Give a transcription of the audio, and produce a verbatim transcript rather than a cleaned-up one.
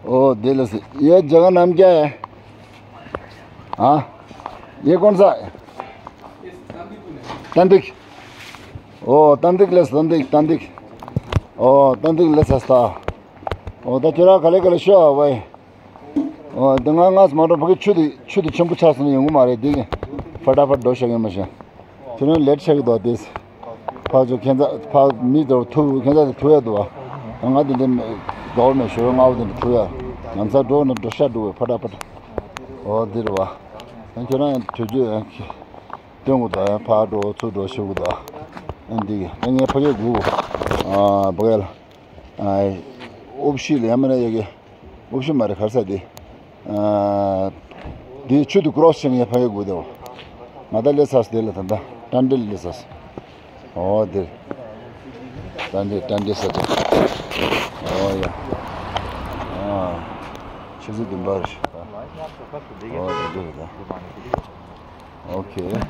ཨོ་དེ་ལས་ཡ་རྒྱ་གར་རྣམ་རྒྱལ། ཨ། ཡེ་ཀོན་ས། ཏན་ཏིག་ཨོ་ཏན་ཏིག་ལས་ཏན་ཏིག་ཏན་ཏིག་ཨོ་ཏན་ཏིག་ལས་ས་སྟ། ཨོ་ད་ཁྱོད་རང་ག་ལེ་ག་ལེ་ཤོག་ཨ་ཝའི། ཨོ་དེ་ང་ང་མ་འགྲོ་ཕ་གི་ཆུ་དེ་ཆུ་དེ་ཆེན་པོ་ཆགས་སོང་ན་ཡོང་གི་མ་རེད་དེ་གི། ཕ་ཏ་ཕ་འགྲོ་ཤག་ཡིན་མ་ཤེས། ཁྱོད་རང་ལེ་ཊི་ཆགས་ཀྱི་འདུག་དེ། ཕག་ཚོ་ཁྱེད་ཚ་ཕག་མི་དེ་ཐུག་ཁྱེད་ཚ་དེ་ཐུག་ཡ་འདུག་ཨ། ང་དེ་འདྲ་མེད་དོགས་མེད་ཞོར་ལྔ་པོ་དེ་འདྲ་ཐུག་ཡ། ང་ཚ་འགྲོ་ན་འགྲོ་ཤག་འགྲོ་བའི་ཕ་ཏ་ཕ་ཏ། ཨོ་དེ་རེད་བ། ཨ་ཁྱོད་རང་ཡང་དུས་ཚོད་ཡང་སྟོན་དགོས་དང་ཕར་འགྲོ་ཚུར་འགྲོ་ཞུ་དགོས་དང་། ཨ་འདི་གི་ཨ་ངའི་ཕ་གིར་སྒུག་ཨ་བ་ག་ལ། ཨ་ཨུབ་ཤི་ལ་ཡ་མ་ན་ཡ་གི། ཨུབ་ཤི་མ་རེད་གར་ས་དེ། ཨ་དེ་ཆུ་དུ་ཀྲོ་སི་བྱེད་ངའི་ཕ་གིར་སྒུག་དེ་བ། ང་ད་ལས་ས་སི་དེ་ལ་ད་ད་ཏན་ཏན་ལས་ས་སི། ཨོ་དེ། ཏན་ཏན་ཏན་ཏན་ས་དེ། ཨོ་ཡ། ཨ་ཆུ་ཚོད་བདུན་པ་རེད། ཨོ་དེ་དེ་རེད་ད། ཨོ་ཁེ།